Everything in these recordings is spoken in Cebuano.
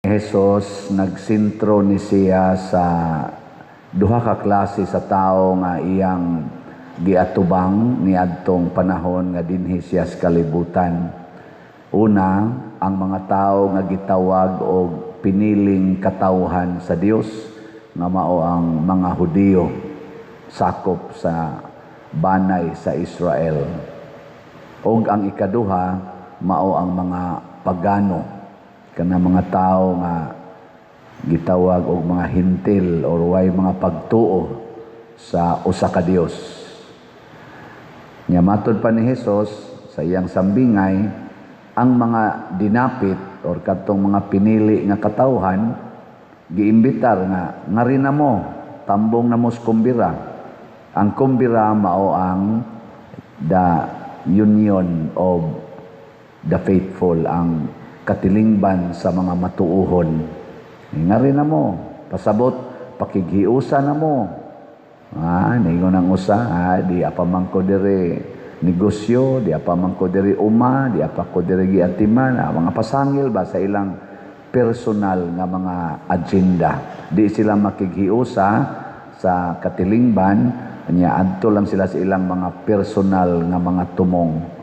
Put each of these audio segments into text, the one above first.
Jesus nagsentro ni siya sa duha ka klase sa tawo nga iyang giatubang niadtong panahon nga dinhi siya sa kalibutan. Una, ang mga tawo nga gitawag og piniling katawhan sa Dios nga mao ang mga Hudiyo, sakop sa banay sa Israel. Og ang ikaduha, mao ang mga pagano, kana mga tawo nga gitawag og mga Hentil or way mga pagtuo sa usa ka Dios. Nya matod pa ni Jesus sa iyang sambingay, ang mga dinapit or kadtong mga pinili nga katawhan giimbitar nga ngari na mo, tambong na mo sa kumbira. Ang kumbira mao ang the union of the faithful, ang katilingban sa mga matuuhon. Ngari na mo, pasabot, pakighiusa na mo. Ningon ang usa, di apa man ko diri negosyo, di apa man ko diri uma, di apa ko diri giatiman, mga pasangil ba sa ilang personal nga mga agenda. Di sila makighiusa sa katilingban, nya adto lang sila sa ilang mga personal nga mga tumong.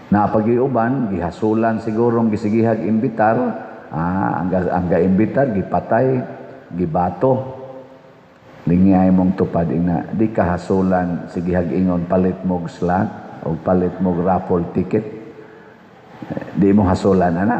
Na pagiuban, gihasulan sigurong gisigihag imbitar, ang gaimbitar gipatay, gibato. Lingay mong tupad ina, di ka hasulan sigihag ingon palit mog slot o palit mog raffle ticket. Di mo hasulan ana.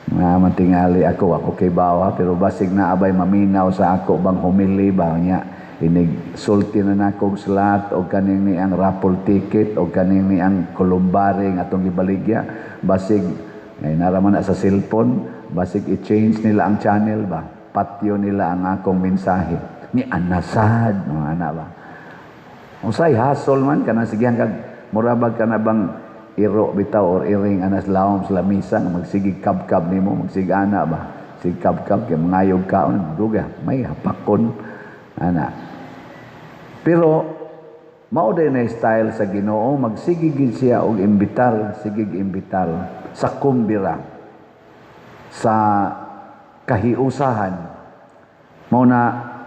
Nga matingali ako kay bawa, pero basig na abay maminaw sa ako bang humili ba niya inig sulti na nako og slot o kaning ni ang raffle ticket o kaning ni ang columbari nga atong gibaligya, basig ay naraman na sa cellphone, basig i-change nila ang channel ba, patyo nila ang akong mensahe ni anasad mga ana ba. Usay hasol man kana sigihan kag murabag ka na bang iro bitaw or iring anas lawom sa lamisa nga magsigig kabkab nimo, magsigig ana ba, sig kabkab kay mangayog kaon duga may hapakon ana. Pero mao din na style sa Ginoo, magsigig gid siya og imbitar, sigig imbitar sa kumbira, sa kahiusahan. Mao na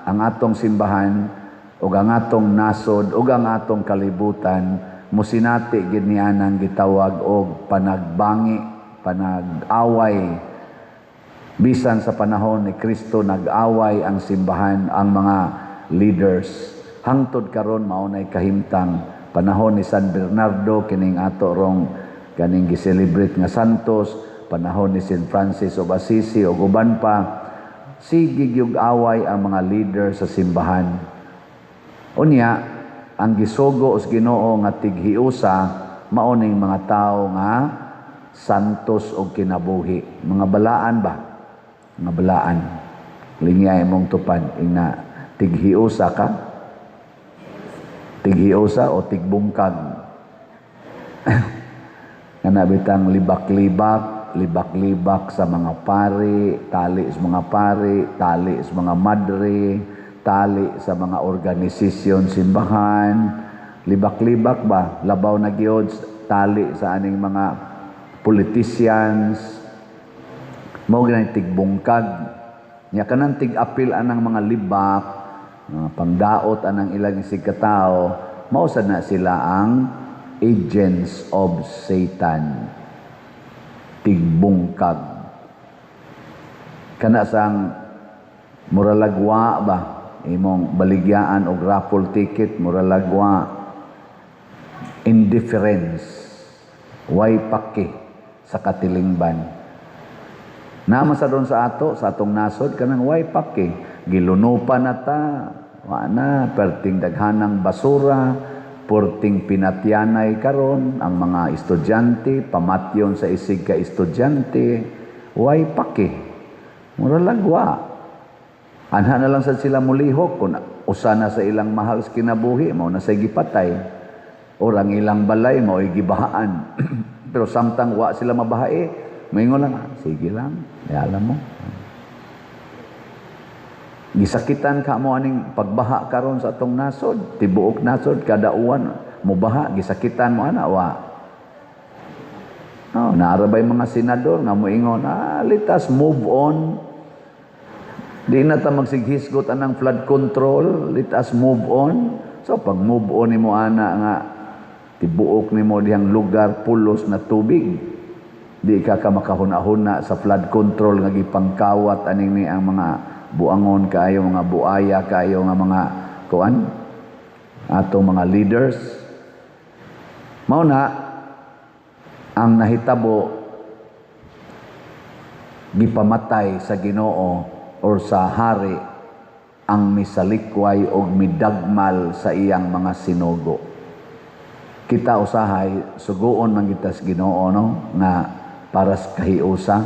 ang atong simbahan ug ang atong nasod ug ang atong kalibutan musinati gid ni anang gitawag og panagbangi, panag-away. Bisan sa panahon ni Kristo nag-away ang simbahan, ang mga leaders. Hangtod karon mao nay kahimtang. Panahon ni San Bernardo, kining ato rong kaning gi-celebrate nga santos, panahon ni Saint Francis of Assisi ug uban pa, sige gyud away ang mga leader sa simbahan. Unya, ang gisugo sa Ginoo nga tighiusa mao ning mga tawo nga santos og kinabuhi, mga balaan ba? Mga balaan. Lingay mong tupad ingna, tighiusa ka? Tighiusa o tigbungkag? Kana bitang libak-libak, libak-libak sa mga pari, tali sa mga pari, tali sa mga madre, tali sa mga organisasyon simbahan, libak-libak ba, labaw na gyud tali sa aning mga politicians, mao gyud tigbungkag. Nya kanang tig-apil anang mga libak, mga pangdaot anang ilang isig katao, mao sad na sila ang agents of Satan. Tigbungkag. Kana sang muralagwa ba imong baligyaan og raffle ticket, muralagwa, indifference, way paki sa katilingban. Naman sa doon sa ato, sa atong nasod, kanang way paki, gilunupan na ta, wa na, perting daghanang basura, perting pinatyanay karon ang mga estudyante, pamatyon sa isig ka estudyante, way paki. Mura lagwa. Anha na lang sad sila mulihok kung usa na sa ilang mahal sa kinabuhi, mao na say gipatay. Or ang ilang balay mao'y gibahaan. Pero samtang wa sila mabahae, maingon lang, sige lang, alam mo. Gisakitan ka mo aning pagbaha karon sa atong nasod, tibuok nasod kada uwan mubaha, gisakitan mo ana wa. Oh, naarabay mga senador nga moingon, "Ah, let us move on. Di na ta magsighisgot anang flood control, let us move on." So pag move on nimo ana nga tibuok nimo dihang lugar pulos na tubig, di ka ka makahuna-huna sa flood control nga gipangkawat aning ni ang mga buangon kaayo, mga buaya kaayo nga mga kuan atong mga leaders. Mao na ang nahitabo, gipamatay sa Ginoo or sa hari ang misalikway og midagmal sa iyang mga sinugo. Kita usahay suguon man kita sa Ginoo, no, nga para sa kahiusa.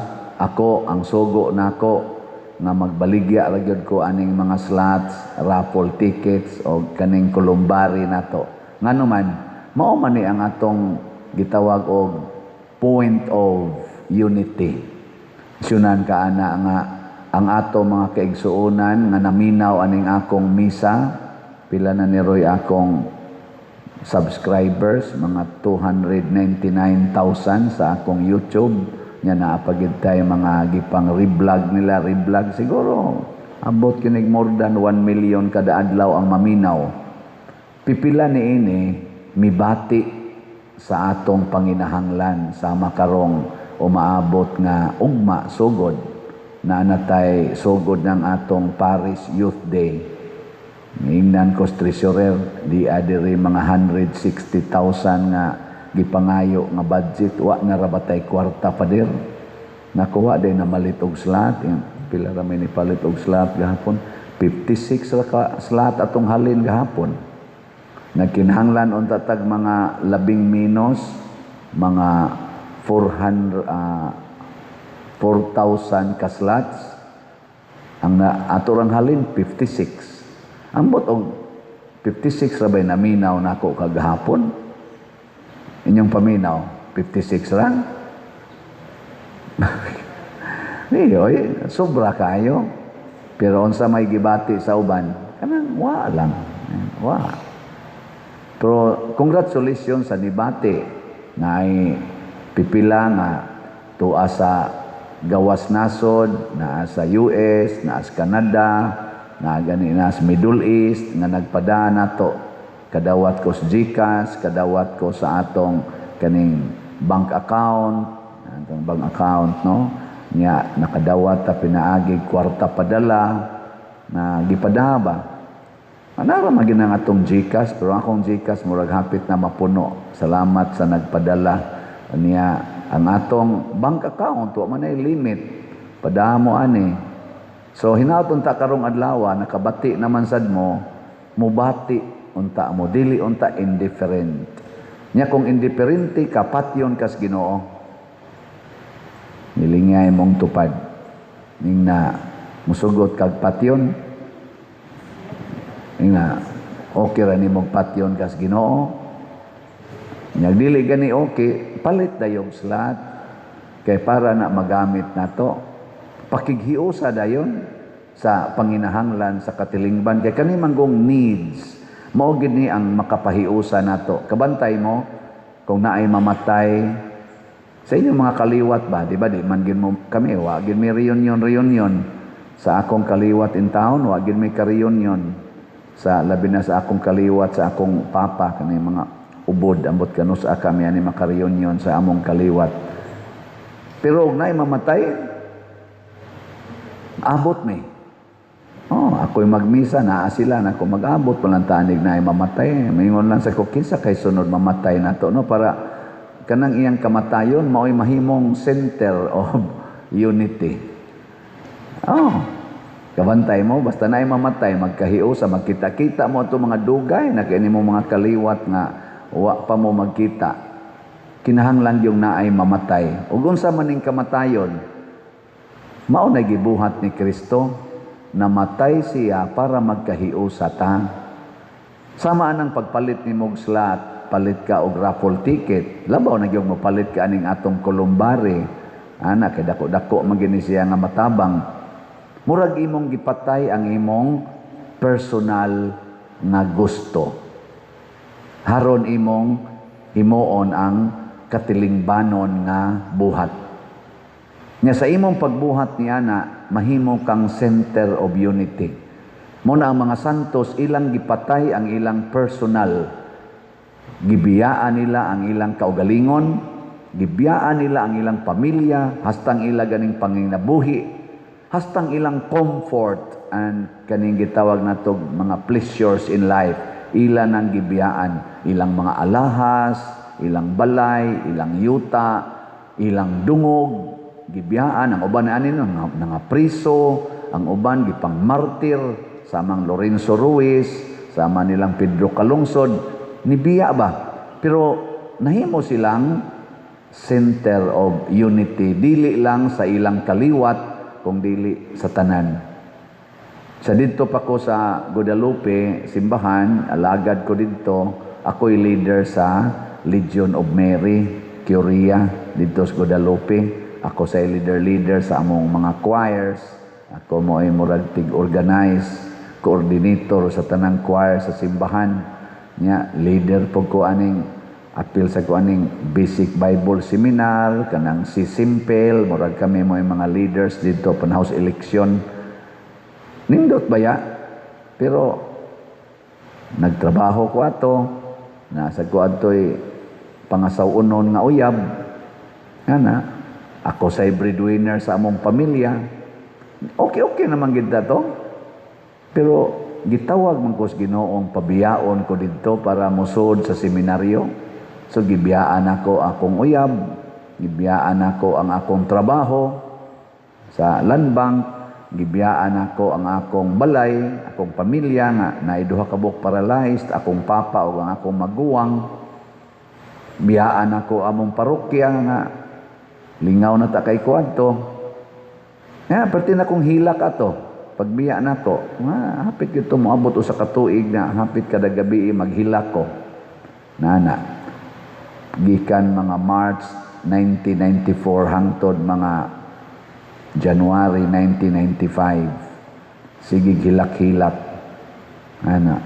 Ako ang sugo nako nga magbaligya ra gyud ko aning mga slots, raffle tickets o kaning columbary nato. Ngano man mao man ni ang atong gitawag og point of unity. Syunan ka ana nga ang ato mga kaigsuonan nga naminaw aning akong misa, pila na ni Roy akong subscribers, mga 299,000 sa akong YouTube nya. Naapagid tayo mga gipang reblog nila, reblog, siguro abot kinig more than 1 million kada adlaw ang maminaw. Pipila ni ini mibati sa atong panginahanglan sama karong umaabot nga ugma sugod na natay sugod ng atong Parish Youth Day. Ngingnan ko sa treasurer, di adiri mga 160,000 nga gipangayo nga budget, wa na ra batay kwarta, pader. Nakuha din na malit og slot, pila ra may nipalit og slot gahapon? 56 ra ka slot atong halin gahapon. Nagkinahanglan unta tag mga labing minus mga 400, 4,000 ka slots. Ang na, ato rang halin 56. Ambot og 56 ra bay naminaw nako kagahapon. Inyong paminaw, 56 ra? Di, oy, sobra kayo. Pero unsa may gibati sa uban, kanang wa lang. Wa. Pero congratulations sa nibati na ay pipila nga tuwa sa gawas nasod, naa sa US, naa sa Canada, naa gani na sa Middle East nga nagpada nato. Kadawat ko sa GCash, kadawat ko sa atong kaning bank account, atong bank account, no? Nya nakadawat ta pinaagi kwarta padala na gipada ba. Anara magin ang atong GCash, pero akong GCash murag hapit na mapuno. Salamat sa nagpadala. Niya ang atong bank account wa man ay limit. Padamo ani. So hinaut unta karong adlaw nakabati naman sad mo, mubati unta mo, dili unta indifferent. Nya kung indifferente ka, patyon kas Ginoo. Nilingay mong tupad. Ning na musugot kag patyon. Ning na okay ra nimong patyon kas Ginoo. Nya dili gani okay, palit dayong slot kay para na magamit nato. Pakighiusa dayon sa panginahanglan sa katilingban kay kani manggong needs mao gid ni ang makapahiusa nato. Kabantay mo kung naay mamatay sa inyong mga kaliwat ba, di ba? Di man gid mo kami, wa gid may reunion reunion sa akong kaliwat in town, wa gid may ka-reunion sa labi na sa akong kaliwat sa akong papa, kani mga ubod, ambot kanus-a kami ani maka-reunion sa among kaliwat. Pero og naay mamatay, abot mi. Oh, ako'y magmisa, naa sila, na ako mag-abot, walang tanig na ay mamatay. Mingon lang sa ko, kinsa kay sunod mamatay na to, no? Para kanang iyang kamatayon, mao'y mahimong center of unity. Oh, kabantay mo, basta na ay mamatay, magkahiusa, magkita-kita mo ato mga dugay, na kaya mo mga kaliwat nga, wa pa mo magkita. Kinahanglan yung naay mamatay. Ug unsa man ning kamatayon, mao na gibuhat ni Kristo, namatay siya para magkahiusa ta. Sama anang pagpalit ni mog slot, palit ka og raffle ticket, labaw na gyud mopalit ka aning atong columbary. Ana kay dako-dako man gini siya nga matabang. Murag imong gipatay ang imong personal nga gusto. Haron imong himuon ang katilingbanon nga buhat. Nya sa imong pagbuhat ni ana, mahimo kang center of unity. Mo na ang mga santos, ilang gipatay ang ilang personal. Gibiyaan nila ang ilang kaugalingon, gibiyaan nila ang ilang pamilya, hastang ila ganing panginabuhi, hastang ilang comfort and kaning gitawag natog mga pleasures in life, ila nang gibiyaan, ilang mga alahas, ilang balay, ilang yuta, ilang dungog, gibiyaan. Ang uban ani nga priso, ang uban gipang martir, samang Lorenzo Ruiz, sama nilang Pedro Calungsod, nibiya ba? Pero nahimo silang center of unity, dili lang sa ilang kaliwat, kung dili sa tanan. Sa didto pa ko sa Guadalupe, simbahan, alagad ko didto, ako'y leader sa Legion of Mary, Curia, didto sa Guadalupe. Ako sa leader-leader sa among mga choirs. Ako mo ay murag tig-organize, coordinator sa tanang choir sa simbahan. Nya, leader po ko aning apil sa ko aning basic Bible seminar, kanang si Simple, murag kami mo ay mga leaders dito pan house election. Nindot ba ya? Pero nagtrabaho ko ato, nasa ko adto'y pangasaw-unon nga uyab. Nga na, ako sa breadwinner sa among pamilya. Okay, okay naman gid to. Pero gitawag man ko sa Ginoong pabiyaon ko didto para mosud sa seminaryo. So gibiyaan ako akong uyab, gibiyaan ako ang akong trabaho sa land bank, gibiyaan ako ang akong balay, akong pamilya nga naay duha ka buok paralyzed, akong papa ug ang akong maguwang. Biyaan ako among parokya nga lingaw na ta kay ko adto. Nga perti na kong hilak ato. Pagbiya nako, nga hapit gyud to moabot usa ka tuig na hapit kada gabi maghilak ko. Nana. Gikan mga March 1994 hangtod mga January 1995. Sige hilak-hilak. Ana.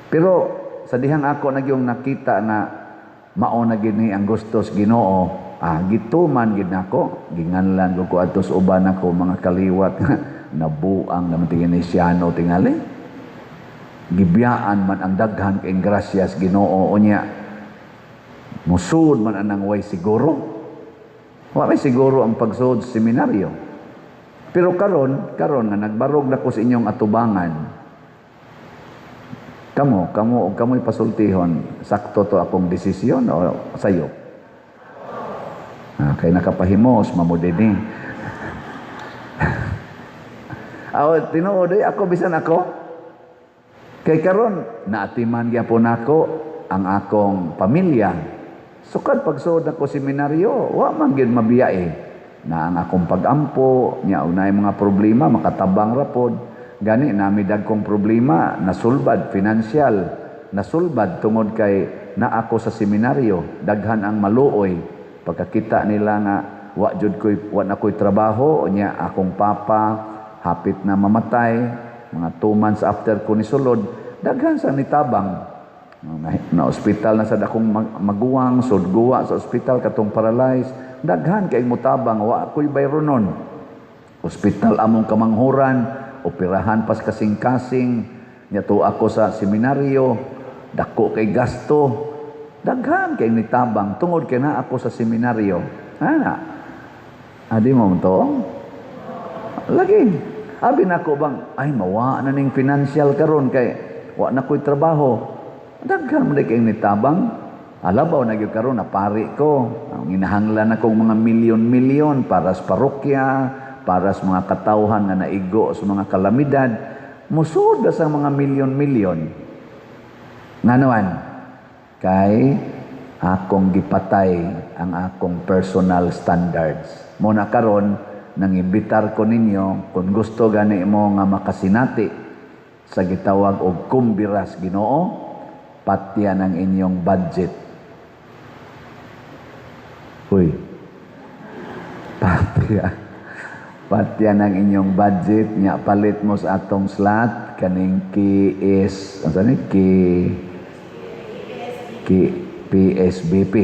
Pero sa dihang ako nagyong nakita na mao na gid ni ang gustos Ginoo, gituman gid nako, ginganlan ko ko adto sa uban nako mga kaliwat, nabuang naman tingin ni Siano tingali. Gibiyaan man ang daghan kay grasyas Ginoo, unya musud man anang way siguro. Wa may siguro ang pagsud sa seminaryo. Pero karon, karon nga nagbarog na ko sa inyong atubangan, kamo, kamo og kamoy pasultihon, sakto to akong desisyon o sayo? Kay nakapahimos, mamo dinhi. Aw, tinuod eh, ako bisan ako. Kay karon naatiman gyapon nako ang akong pamilya. Sukad pagsuod ako seminaryo, wa man gyud mabiya eh. Na ang akong pag-ampo, nya og naay mga problema, makatabang ra pod. Gani nami dagkong problema, nasulbad financial, nasulbad tungod kay naa ako sa seminaryo, daghan ang maluoy. Pagkakita nila nga wa jud koy, wa na koy trabaho, nya akong papa hapit na mamatay, mga 2 months after ko nisulod, daghan sa nitabang. Na ospital na sad akong maguwang, sudguwa sa ospital katong paralyzed. Daghan kay mutabang, wa ako'y bayronon. Ospital among kamanghuran, operahan pas kasing-kasing, nya ako sa seminaryo, dako kay gasto. Daghan kay nitabang tungod kay naa ako sa seminaryo. Ana. Adi mo to? Lagi. Abi nako bang, ay, mawa na ning financial karon kay wa na ko'y trabaho. Daghan man kay nitabang. Alabaw na gyud karon na pari ko. Ang ginahanglan akong mga milyon-milyon para sa parokya, para sa mga katawhan nga naigo sa mga kalamidad. Musod sa mga milyon-milyon. Nganuan? Kay akong gipatay ang akong personal standards. Mo na karon nang imbitar ko ninyo, kung gusto gani mo nga makasinati sa gitawag og kumbiras Ginoo, patyan ang inyong budget. Uy. Patya. Patyan ang inyong budget nya palit mo sa atong slot kaning KS, ano ni K K PSBP.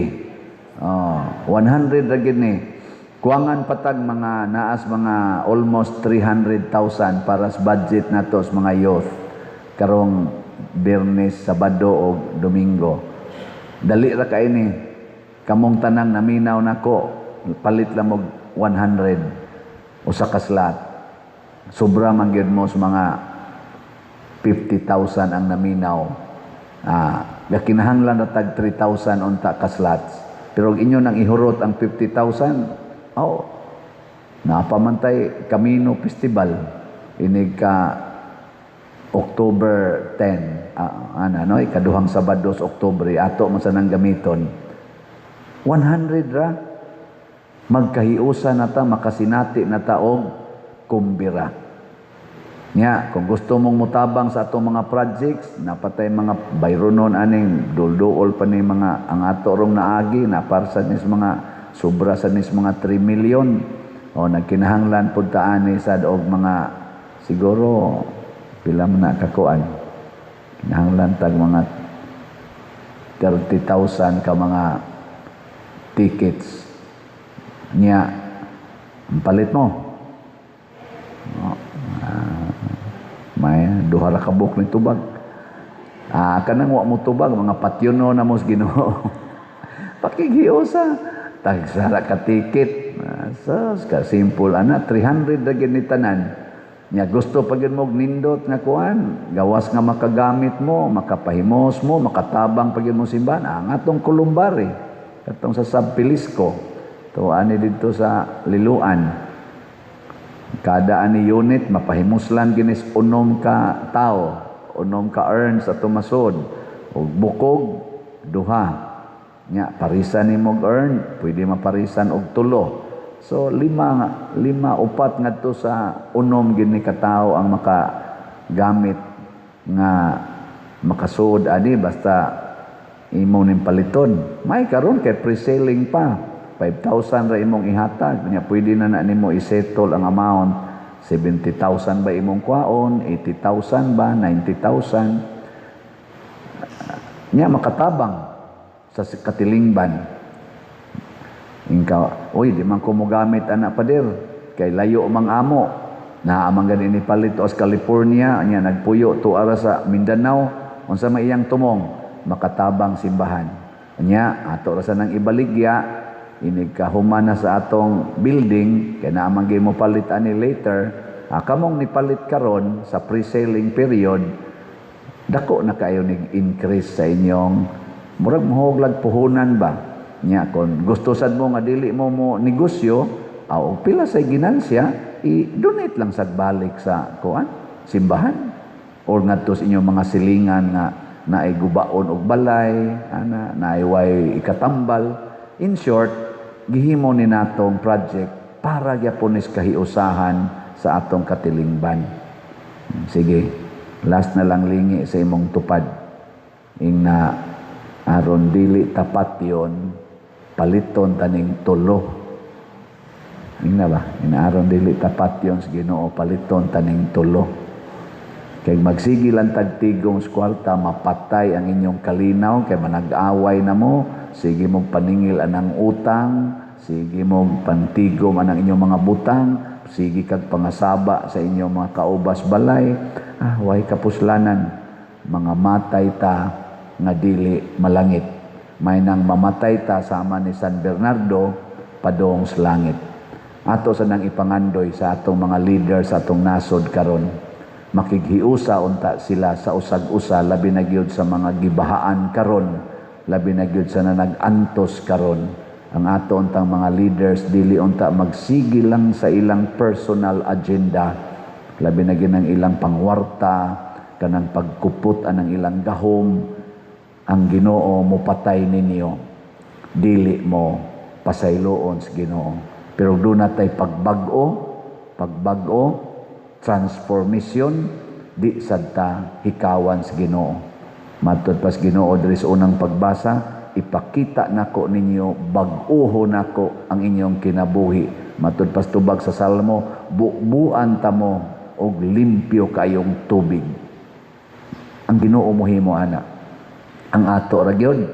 Oh, 100 ra gid ni. Kuwangan patag mga naas mga almost 300,000 para sa budget nato sa mga youth karong Biyernes, Sabado o Domingo. Dali ra kay ni. Kamong tanang naminaw nako, palit lang og 100 usa ka slot. Sobra man gyud mo sa mga 50,000 ang naminaw. Gakinahanglan na tag 3,000 unta ka slots. Pero og inyo nang ihurot ang 50,000, oh, napamantay Camino Festival inig ka October 10, ana no, ikaduhang Sabado sa Oktubre, ato man sa nang gamiton. 100 ra, magkahiusa na ta, makasinati na ta og kumbira. Nya, kung gusto mong mutabang sa atong mga projects, napatay mga bayronon aning dulduol pa ni mga ang ato rong naagi, naparsa nis mga sobra sa nis mga 3 million. O nagkinahanglan pud ta ani sad og mga siguro pila man na kakuan. Kinahanglan tag mga 30,000 ka mga tickets. Nya, ang palit mo. Oh, may duha ra ka buok ni tubag. Kanang wa mo tubag, mga patyono na mo sa Ginoo. Pakighiusa tag sara ka ticket. Sus, ka simple ana, 300 ra gyud ni tanan. Nya gusto pa gyud mo og nindot nga kuan, gawas nga makagamit mo, makapahimos mo, makatabang pa gyud mo simbahan. Ang atong columbary katong sa Sab Pilisco, to ani didto sa Liloan. Kada ani unit mapahimuslan ginis unom ka tao, unom ka urns sa tumasod. Og bukog duha. Nya parisan nimo og urn, pwede maparisan og tulo. So lima, lima, upat ngadto sa unom gini ka tawo ang makagamit nga makasuod ani basta imo ning paliton. May karon kay pre-selling pa. 5,000 ra imong ihatag. Nya pwede na na nimo i-settle ang amount. 70,000 ba imong kwaon, 80,000 ba, 90,000. Nya makatabang sa katilingban. Ingka, "Uy, di man ko mogamit ana, pader, kay layo mang amo." Naa man gani ni palit sa California, nya nagpuyo to ara sa Mindanao, unsa may iyang tumong makatabang simbahan. Nya ato ra sa nang ibaligya inig kahuman na sa atong building kay naa man gyud mo palit ani later. Kamong nipalit karon sa pre-selling period, dako na kayo nig increase sa inyong murag mohuglag puhunan ba. Nya kon gusto sad mo nga dili mo mo negosyo o pila sa ginansya, i-donate lang sad balik sa kuan simbahan or ngadto sa inyong mga silingan nga naay gubaon og balay ana, naay way ikatambal. In short, gihimo ni natong project para gyapon is kahiusahan sa atong katilingban. Sige, last na lang, lingi sa imong tupad. Ing na aron dili tapat yon, paliton taning tulo. Ing na ba? Ina aron dili tapat yon sa Ginoo, paliton taning tulo. Kay magsigi lang tagtigong sa kwarta, mapatay ang inyong kalinaw, kay manag-away na mo, sige mong paningil anang utang, sige mong pantigom anang inyong mga butang, sige kag pangasaba sa inyong mga kaubas balay, way kapuslanan, mga matay ta nga dili malangit. May nang mamatay ta sama ni San Bernardo padong sa langit. Ato sa nang ipangandoy sa atong mga leader sa atong nasod karon. Makighiusa unta sila sa usag-usa, labi na gyud sa mga gibahaan karon, labi na gyud sa nag-antos karon. Ang ato untang mga leaders dili unta magsigi lang sa ilang personal agenda, labi na gyud ang ilang pangwarta, kanang pagkupot anang ilang gahom. Ang Ginoo mopatay ninyo, dili mo pasayloon sa Ginoo. Pero doon natay pagbag-o, pagbag-o, transformation, di sad ta hikawan sa Ginoo. Matud pas Ginoo diri sa unang pagbasa, "Ipakita nako ninyo, bag-oho nako ang inyong kinabuhi." Matud pas tubag sa Salmo, "Bubuan tamo og limpyo kayong tubig." Ang Ginoo mohimo ana. Ang ato ra gyud,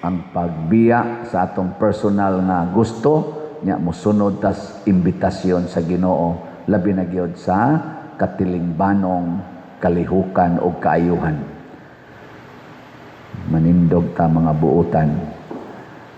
Ang pagbiya sa atong personal nga gusto nya, mosunod tas imbitasyon sa Ginoo, labi na gyud sa katilingbanong kalihukan o kaayuhan. Manindog ta, mga buutan.